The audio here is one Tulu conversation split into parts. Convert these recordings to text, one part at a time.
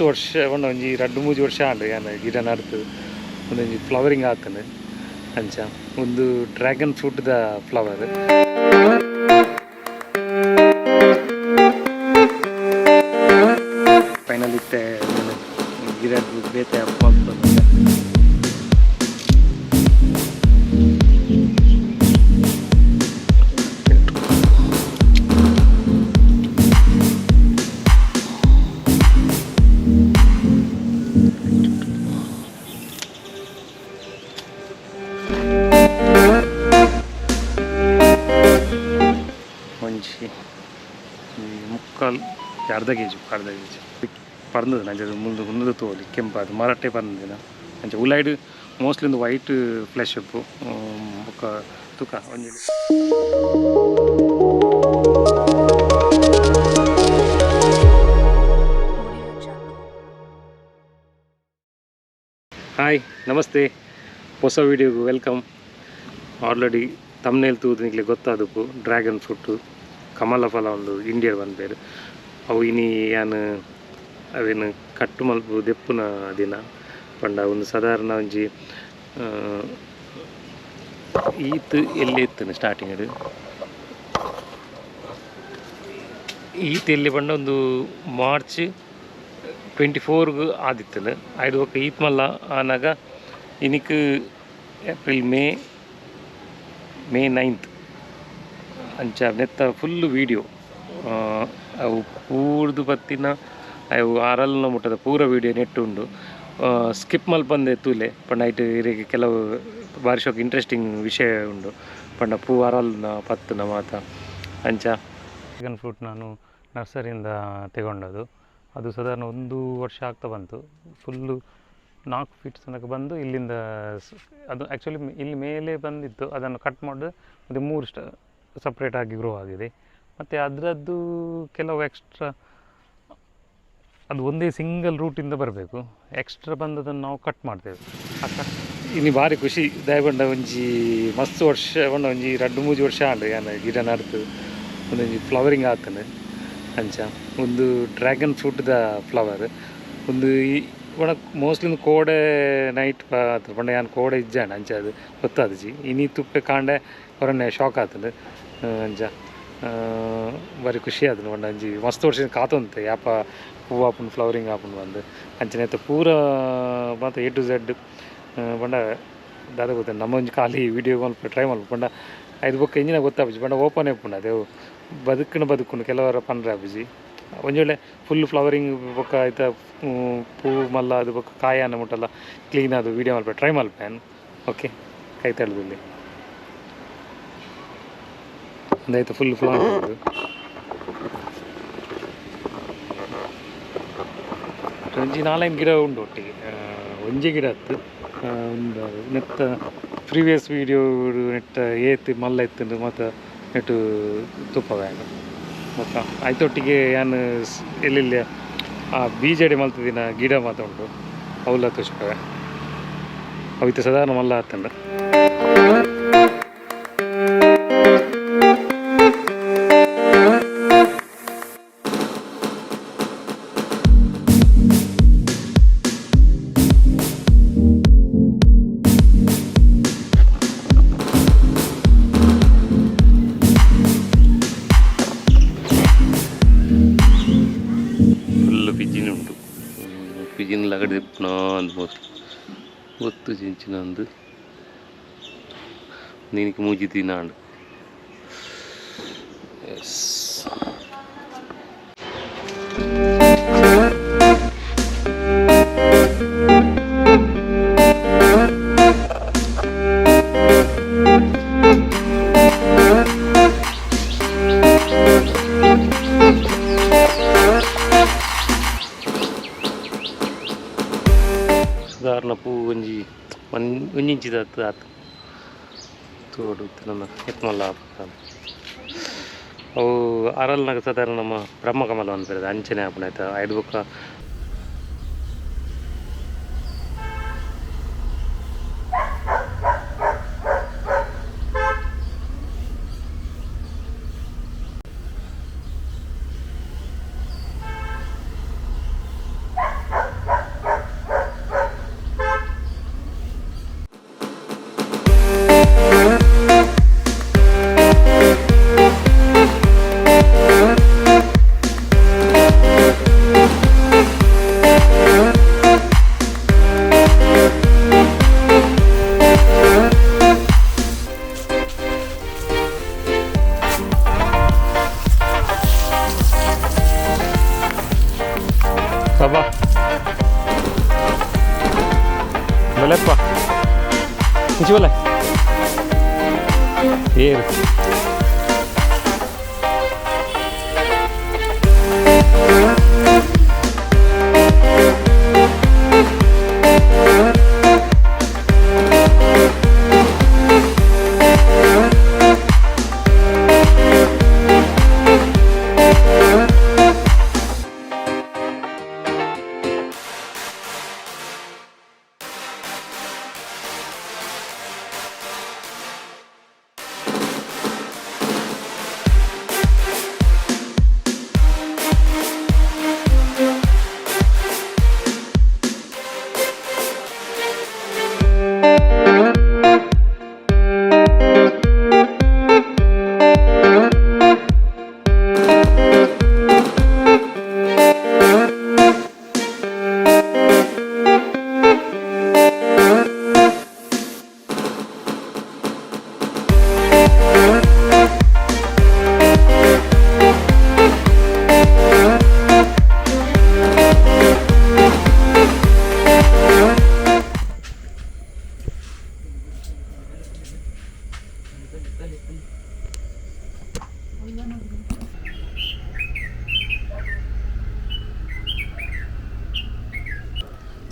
ಮಸ್ತ್ ವರ್ಷ ಪಂಡ ಒಂಜಿ ರಡ್ಡ್ ಮೂಜಿ ವರ್ಷ ಆಂಡ್ ಯಾನ್ ಗಿಡ ನಡ್ತು ಉಂದೊಂಜಿ ಫ್ಲವರಿಂಗ್ ಆತುಂಡು ಅಂಚ ಉಂದು ಡ್ರ್ಯಾಗನ್ ಫ್ರೂಟ್ ದ ಫ್ಲವರ್. ಫೈನಲ್ ಇತ್ತೆ ಗಿಡ ಬೇತೆ ಮಲ್ಪೊಂದು. ಒಂಜಿ ಮುಕ್ಕಾಲ್ ಅರ್ಧ ಕೆಜಿ ಅರ್ಧ ಕೆಜಿ ಪರ್ಂದ್ ಅಂಚ ಮುಂದು ಉಂದು ತೋಲಿ ಕೆಂಪಾದ್ ಮರಟೆ ಪರ್ಂದಿನ ಅಂಚ ಉಲೈಡ್ ಮೋಸ್ಟ್ಲಿ ಒಂದು ವೈಟ್ ಫ್ಲೆಶ್ ಉಪ್ಪು ಬೊಕ್ಕ ತುಕ ಒಂಜಿ. ಹಾಯ್ ನಮಸ್ತೆ, ಹೊಸ ವೀಡಿಯೋಗೆ welcome. Already thumbnail ತೂದು ನಿಕ್ಲೆ ಗೊತ್ತಾದಪ್ಪು ಡ್ರ್ಯಾಗನ್ ಫ್ರೂಟ್ ಕಮಲ ಫಲ ಒಂದು ಇಂಡಿಯಾ ಬಂದೇರು. ಅವು ಇನಿ ಯಾನ್ ಅವೇನು ಕಟ್ಟು ಮಲ್ಪು ದೆಪ್ಪುನ ದಿನ ಪಂಡ ಒಂದು ಸಾಧಾರಣ ಒಂಜಿ ಈತ್ ಎಲ್ಲಿ ಇತ್ತು ಸ್ಟಾರ್ಟಿಂಗ್ ಈತ್ ಎಲ್ಲಿ ಪಂಡ ಒಂದು ಮಾರ್ಚ್ 24 ಆದಿತ್ತನು. ಐದು ಬೊಕ್ಕ ಈತ್ ಮಲ್ಲ ಆನಾಗ ಇನಿಕ್ ಏಪ್ರಿಲ್ ಮೇ ಮೇ 9 ಅಂಚ ನೆತ್ತ ಫುಲ್ ವೀಡಿಯೋ ಅವು ಪೂರ್ದು ಪತ್ತಿನ ಅವು ಆರಲ್ನ ಮುಟ್ಟದ ಪೂರ ವೀಡಿಯೋ ನೆಟ್ಟು ಉಂಡು. ಸ್ಕಿಪ್ ಮಲ್ಪಂದೆ ತೂಲೆ ಪಂಡ ಐಟ್ ಇರೆಗ್ ಕೆಲವು ಬಾರಿ ಶೋಕ್ ಇಂಟ್ರೆಸ್ಟಿಂಗ್ ವಿಷಯ ಉಂಡು ಪಂಡ ಪೂ ಅರಲ್ನ ಪತ್ತುನ ಮಾತ. ಅಂಚ ಡ್ರ್ಯಾಗನ್ ಫ್ರೂಟ್ ನಾನು ನರ್ಸರಿಯಿಂದ ತಗೊಂಡದ್ದು. ಅದು ಸಾಧಾರಣ ಒಂದು ವರ್ಷ ಆಗ್ತಾ ಬಂತು. ಫುಲ್ಲು 4 ಫೀಟ್ ತನಕ ಬಂದು ಇಲ್ಲಿಂದ ಅದು ಆ್ಯಕ್ಚುಲಿ ಇಲ್ಲಿ ಮೇಲೆ ಬಂದಿತ್ತು, ಅದನ್ನು ಕಟ್ ಮಾಡಿ ಮತ್ತು 3 ಸಪ್ರೇಟಾಗಿ ಗ್ರೋ ಆಗಿದೆ. ಮತ್ತು ಅದರದ್ದು ಕೆಲವು ಎಕ್ಸ್ಟ್ರಾ ಅದು ಒಂದೇ ಸಿಂಗಲ್ ರೂಟಿಂದ ಬರಬೇಕು, ಎಕ್ಸ್ಟ್ರಾ ಬಂದದನ್ನು ನಾವು ಕಟ್ ಮಾಡ್ತೇವೆ. ಆ ಕಟ್ ಇನ್ನು ಭಾರಿ ಖುಷಿ ದಯಪಂಡ ಒಂಜಿ ಮಸ್ತ್ ವರ್ಷ ಪಂಡ ಒಂಜಿ ರಡ್ಡ್ ಮೂಜಿ ವರ್ಷ ಆಂಡ್ ಯಾನ್ ಗಿಡ ನಡ್ತು ಒಂದೊಂಜಿ ಫ್ಲವರಿಂಗ್ ಆತುಂಡು. ಅಂಚ ಒಂದು ಡ್ರ್ಯಾಗನ್ ಫ್ರೂಟ್ದ ಫ್ಲವರ್ ಒಂದು ಈ ಪಂಡ ಮೋಸ್ಟ್ಲಿ ಒಂದು ಕೋಡೆ ನೈಟ್ ಪಂಡ ಯಾನ್ ಕೋಡೆ ಇಜ್ಜಾಂಡ್ ಅಂಚ ಅದು ಗೊತ್ತಾದಿಜಿ. ಇನಿ ತುಪ್ಪೆ ಕಾಂಡೆ ಹೊರನೆ ಶಾಕ್ ಆತುಂಡು. ಅಂಚ ಬಾರಿ ಖುಷಿ ಆತುಂಡು ಪಂಡ ಒಂಜಿ ಮಸ್ತ್ ವರ್ಷ ಕಾತೊಂತೆ ಯಾಪ ಹೂವು ಆಪುಂಡು ಫ್ಲವರಿಂಗ್ ಆಪುಂಡು ಬಂದು. ಅಂಚನೆ ಪೂರ ಮಾತ ಎ ಟು ಝೆಡ್ ಪಂಡ ದಾದ ಗೊತ್ತ ನಮ್ಮ ಒಂಜಿ ಖಾಲಿ ವೀಡಿಯೋ ಮಲ್ಪ ಟ್ರೈ ಮಲ್ಪ ಪಂಡ ಐದು ಬೊಕ್ಕ ಇಂಜಿನ ಗೊತ್ತಾಪುಜಿ ಪಂಡ ಓಪನ್ ಇಪ್ಪುಂಡು ಅದೇ ಬದುಕುಂಡು ಬದುಕುಂಡು ಕೆಲವರ ಪಂಡ್ರೆ ಆಪುಜಿ. ಒಂಜಿ ವೇಳೆ ಫುಲ್ ಫ್ಲವರಿಂಗ್ ಬೊಕ್ಕ ಐತ ಪೂ ಮಲ್ಲ ಅದು ಬೊಕ್ಕ ಕಾಯಾನ ಮುಟ್ಟಲ್ಲ ಕ್ಲೀನ್ ಅದು ವೀಡಿಯೋ ಮಲ್ಪ ಟ್ರೈ ಮಲ್ಪೆ. ಓಕೆ ಕೈ ತಳ್ಳುದಿಲ್ಲ ಒಂದಾಯ್ತು ಫುಲ್ ಫ್ಲವರ್ ಒಂಜಿ ನಾಲೈನ್ ಗಿಡ ಉಂಡು ಒಟ್ಟಿಗೆ ಒಂಜಿ ಗಿಡ ಅತ್ತು. ಒಂದು ನೆತ್ತ ಪ್ರೀವಿಯಸ್ ವೀಡಿಯೋ ನೆಟ್ಟ ಏತ್ ಮಲ್ಲ ಇತ್ತು ಮತ್ತು ನೆಟ್ಟು ತುಪ್ಪವ್ಯಾನು ಬೊಕ್ಕ ಐತೊಟ್ಟಿಗೆ ಯಾನ್ ಎಲ್ಲೆಲ್ಲಿ ಆ ಬೀಜಡೆ ಮಲ್ತದಿನ ಗಿಡ ಮಾತ ಉಂಟು ಅವುಲ ತುಷ್ಪವೆ ಅವಿತ ಸಾಧಾರಣ ಮಲ್ಲ ಆತಂಡ. ಪಿಜಿನ್ ಉಂಡು ಪಿಜಿನ್ ಲಗಡೆ ದೆಪ್ಪುನ ಅಂದ್ ಮೋಸ್ಟ್ಲಿ ಗೊತ್ತು ಚಿಂಚಿನ ಅಂದು ನೀನಿಗೆ ಮೂಜಿ ದಿನ ಆಂಡ್. ಎಸ್ ಸಾಧಾರಣ ಪೂ ಒಂಜಿ ಒಂಜಿ ಇಂಚಿದ ಆತು ತೋಡು ನಮ್ಮ ಎತ್ಮಲ್ಲ ಅವು ಅರಲ್ನಾಗ ಸಾಧಾರಣ ನಮ್ಮ ಬ್ರಹ್ಮಕಮಲ ಅನ್ಪೇರು ಅಂಚನೆ ಆಪುಂಡು ಆಯ್ತಾ. ಐದು ಬೊಕ್ಕ ಲೆಪ್ಪ ಇಂಚಿ ಬಲ್ಲ ಏರು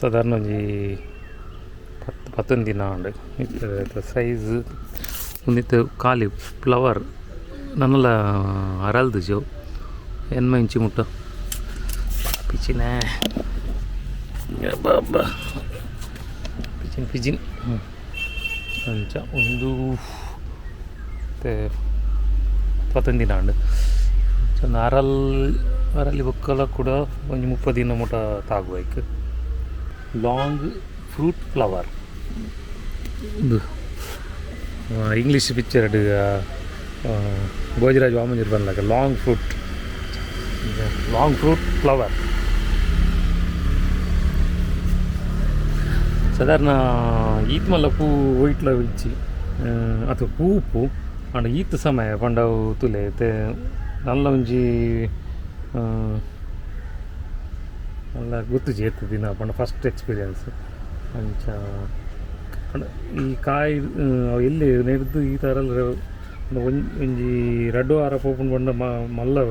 ಸಾಧಾರಣ ಒಂಜಿ ಪತ್ತೊಂದು ದಿನ ಉಂಡು ಇತ್ತೆ ಸೈಜ್ ಒಂದಿತ್ತು ಖಾಲಿ ಫ್ಲವರ್ ನನ್ನಲ ಅರಲ್ದು ಜೋ ಎನ್ಮ ಇಂಚಿ ಮುಟ್ಟ ಪಿಚಿನ ಬಾಬಾ ಪಿಚಿನ್ ಪಿಜಿನ್ ಅಂಚ ಒಂದು ಪತ್ತೊಂದು ದಿನ ಉಂಡು ಅರಲ್ ಅರಲ್ಲಿ ಬೊಕ್ಕಲ ಕೂಡ ಒಂಜಿ 30 ದಿನ ಮುಟ್ಟ ತಾಗುವೈಕ್. Long fruit flower ಉಂದು ಇಂಗ್ಲೀಷ್ ಪಿಕ್ಚರ್ ಭೋಜರಾಜ್ ವಾಮಂಜೂರು ಬಂದಾಗ long fruit flower. ಸಾಧಾರಣ ಈತ್ ಮಲ್ಲ ಪೂ ಒಯ್ಟ್ಲ ಇಜ್ಜಿ ಅಥವಾ ಪೂ ಉಪ್ಪು ಆಂಡ ಈತ್ ಸಮಯ ಪಂಡ ಅವು ತುಲೆ ನಲ್ಲ ಒಂಜಿ ಮಲ್ಲ ಗೊತ್ತುಜಿ ಏತ್ ದಿನ ಪಂಡ ಫಸ್ಟ್ ಎಕ್ಸ್ಪೀರಿಯನ್ಸ್ ಅಂಚ ಪಂಡ ಈ ಕಾಯಿ ಎಲ್ಲಿ ನೆಡ್ದು ಈ ಥರ ಒಂಜಿ ರಡ್ಡು ವಾರ ಪೋಪುಂಡು ಪಂಡ ಮಲ್ಲ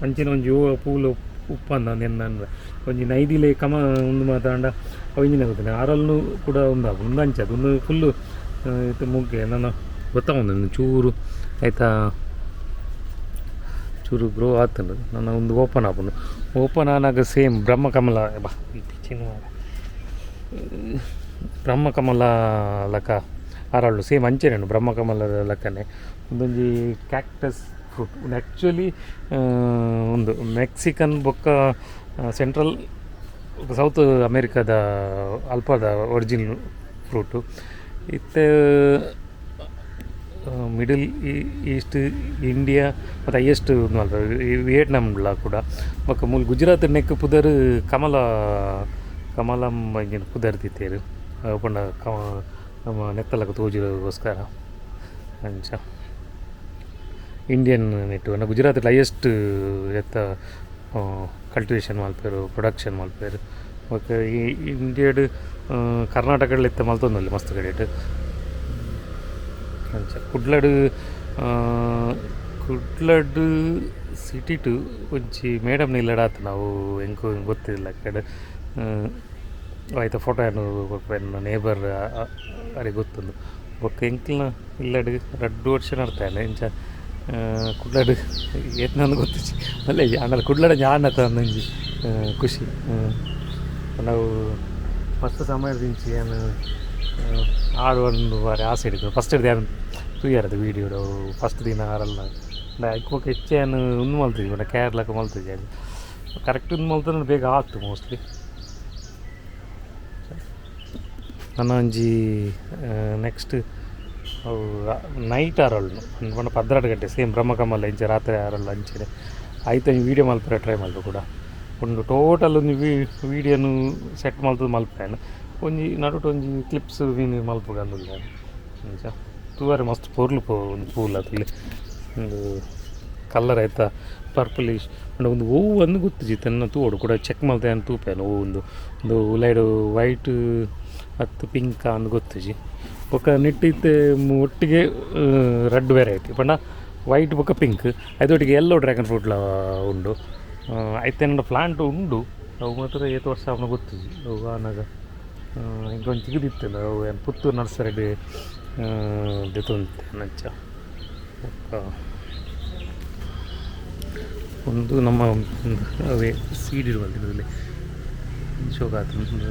ಅಂಚಿನ ಒಂಜಿ ಪೂಲು ಉಪ್ಪಂದ ನೆನ್ನ ಒಂಜಿ ನೈದಿಲೆ ಕಮ ಉಂದು ಮಾತಾಂಡ ಅವು ಇಂಜಿನ ಗೊತ್ತಿಲ್ಲ ಆರಲ್ಲೂ ಕೂಡ ಉಂದಾಪು ಉಂದು ಅಂಚದು ಒಂದು ಫುಲ್ಲು ಇತ್ತು ಮುಗ್ಗೆ ನನ್ನ ಗೊತ್ತಾಗೊಂದು ಚೂರು ಆಯ್ತಾ ಚೂರು ಗ್ರೋ ಆತಂಡು ನನ್ನ ಒಂದು ಓಪನ್ ಆಪುಂಡು ಓಪನ್ ಆನಾಗ ಸೇಮ್ ಬ್ರಹ್ಮಕಮಲ ಬಾ ಈ ಪಿಚಿನ ಬ್ರಹ್ಮಕಮಲ ಲಕ ಅರಳು ಸೇಮ್ ಅಂಚೆನೆ ಬ್ರಹ್ಮಕಮಲದ ಲಕ್ಕನೆ ಒಂದೊಂಜಿ ಕ್ಯಾಕ್ಟಸ್ ಫ್ರೂಟ್ ಉಂದು ಆ್ಯಕ್ಚುಲಿ ಒಂದು ಮೆಕ್ಸಿಕನ್ ಬೊಕ್ಕ ಸೆಂಟ್ರಲ್ ಸೌತ್ ಅಮೇರಿಕಾದ ಅಲ್ಪದ ಒರಿಜಿನ್ ಫ್ರೂಟು ಇತ್ತೆ middle East India ಮತ್ತು ಹೈಯೆಸ್ಟ್ ವಿಯೆಟ್ನಾಮ್ ಕೂಡ ಬೊಕ್ಕ ಮೂಲು ಗುಜರಾತ್ ನೆಕ್ ಪುದರ್ ಕಮಲ ಕಮಲಂ ಇಂಚಿನ ಪುದರ್ ದಿತ್ತೇರು ಪಂಡ ನಮ್ಮ ನೆತ್ತಲಕ ತೋಜಿರೋಗೋಸ್ಕರ ಅಂಚ ಇಂಡಿಯನ್ ನೆಟ್ಟು ಪಂಡ ಗುಜರಾತ್ ಹೈಯೆಸ್ಟ್ ಎತ್ತ ಕಲ್ಟಿವೇಷನ್ ಮಲ್ಪೆರು ಪ್ರೊಡಕ್ಷನ್ ಮಲ್ಪೆರು ಬೊಕ್ಕ ಈ ಇಂಡಿಯಾಡ್ ಕರ್ನಾಟಕಡ್ ಇತ್ತೆ ಮಲ್ತೊಂದುಲ್ಲೆ ಮಸ್ತ್ ಕಡೆಟ್ ಅಂಚ ಕುಡ್ಲಡ್ ಕುಡ್ಲಡ್ ಸಿಟಿಟು ಒಂಜಿ ಮೇಡಮ್ ನಿಲ್ಲಡಾತ ನಾವು ಎಂಕು ಗೊತ್ತಿಲ್ಲ ಕಡೆ ಆಯ್ತ ಫೋಟೋ ಏನು ಕೊರ್ಪೆರ್ ನೇಬರ್ ಅರೆಗ್ ಗೊತ್ತುಂಡು ಬೊಕ್ಕ ಎಂಕ್ಲ್ನ ಇಲ್ಲಡ್ ರಡ್ಡ್ ವರ್ಷ ನಡ್ತಾನೆ ಇಂಚ ಕುಡ್ಲಡ್ ಏತ್ನಂದ್ ಗೊತ್ತಿಜ್ಜಿ ಮಲ್ಲೆ ಆಂಡಲ ಕುಡ್ಲಡ್ ಒಂಜಿ ಆನತ ಒಂಜಿ ಖುಷಿ ನಾವು ಫಸ್ಟ್ ಸಮಯದಿಂಚಿ ಯಾನ್ ಆಡುವ ಬಾರಿ ಆಸೆ ಇತ್ತು ಫಸ್ಟ್ ಯಾನ್ ತೂಯರದು ವೀಡಿಯೋಡು ಫಸ್ಟ್ ದಿನ ಆರಲ್ಲ ಐಕ್ ಬೊಕ ಹೆಚ್ಚ ಯಾನ್ ಉಂದು ಮಲ್ತಿಜಿ ಪಂಡ ಕೇರ್ಲಕ ಮಲ್ತಿಜಿ ಕರೆಕ್ಟ್ ಉಂದು ಮಲ್ತಂಡ ಬೇಗ ಆತು ಮೋಸ್ಟ್ಲಿ. ನನ ಒಂಜಿ ನೆಕ್ಸ್ಟ್ ಅವು ನೈಟ್ ಅರಳ್ನು ಪಂಡ 12 ಗಂಟೆ ಸೇಮ್ ಬ್ರಹ್ಮಕಮಲ ಇಂಚ ರಾತ್ರಿ ಅರಳ್ಳು ಅಂಚನೆ ಐತ ಒಂಜಿ ವೀಡಿಯೋ ಮಲ್ಪೆರೆ ಟ್ರೈ ಮಲ್ಪು ಕೂಡ ಉಂಡು ಟೋಟಲ್ ಒಂಜಿ ವೀಡಿಯೋನು ಸೆಟ್ ಮಲ್ತುದು ಮಲ್ಪೆನ್ ಒಂಜಿ ನಡುಟು ಒಂಜಿ ಕ್ಲಿಪ್ಸ್ ಮೀನು ಮಲ್ಪುಗ ಅಂದುಲ್ಲೆ ಅಂಚ ತೂವರೆ ಮಸ್ತ್ ಪೊರ್ಲು ಒಂದು ಪೂಲ ತುಲೆ ಒಂದು ಕಲ್ಲರ್ ಐತ ಪರ್ಪಲಿಶ್ ಪಂಡ ಒಂದು ಒವು ಅಂದ್ ಗೊತ್ತುಜಿ ತನ್ನ ತೂವೊಡು ಕೂಡ ಚೆಕ್ ಮಲ್ತೆ ಯಾನ್ ತೂಪೆನ್ ಒವು ಒಂದು ಒಂದು ಉಲೈಡ್ ವೈಟ್ ಅತ್ತ್ ಪಿಂಕ್ ಅಂದ್ ಗೊತ್ತುಜಿ. ಬೊಕ ನೆಟ್ಟ್ ಇತ್ತೆ ಒಟ್ಟಿಗೆ ರಡ್ಡ್ ವೆರೈಟಿ ಪಂಡ ವೈಟ್ ಬೊಕ ಪಿಂಕ್ ಐತ ಒಟ್ಟಿಗೆ ಎಲ್ಲೋ ಡ್ರ್ಯಾಗನ್ ಫ್ರೂಟ್ ಲ ಉಂಡು. ಐತ ಎನ್ನಡ ಪ್ಲಾಂಟ್ ಉಂಡು ಅವು ಮಾತ್ರ ಏತ್ ವರ್ಷ ಆಪುಂಡು ಗೊತ್ತುಜಿ ಅವು ಆನಗ ಎಂಕ್ ಒಂಜಿ ತಿಕ್ಕುದಿತ್ತುಂಡು ಅವು ಯಾನ್ ಪುತ್ತೂರು ನರ್ಸರಿಡ್ ದೆತೊಂದಿತ್ತೆ ಅಂಚ. ಬೊಕ್ಕ ಉಂದು ನಮ್ಮ ಅವೇ ಸೀಡ್ ಇಡುವಲ್ದಿನಲ್ಲಿ ಶೋಕಾತುಂಡು.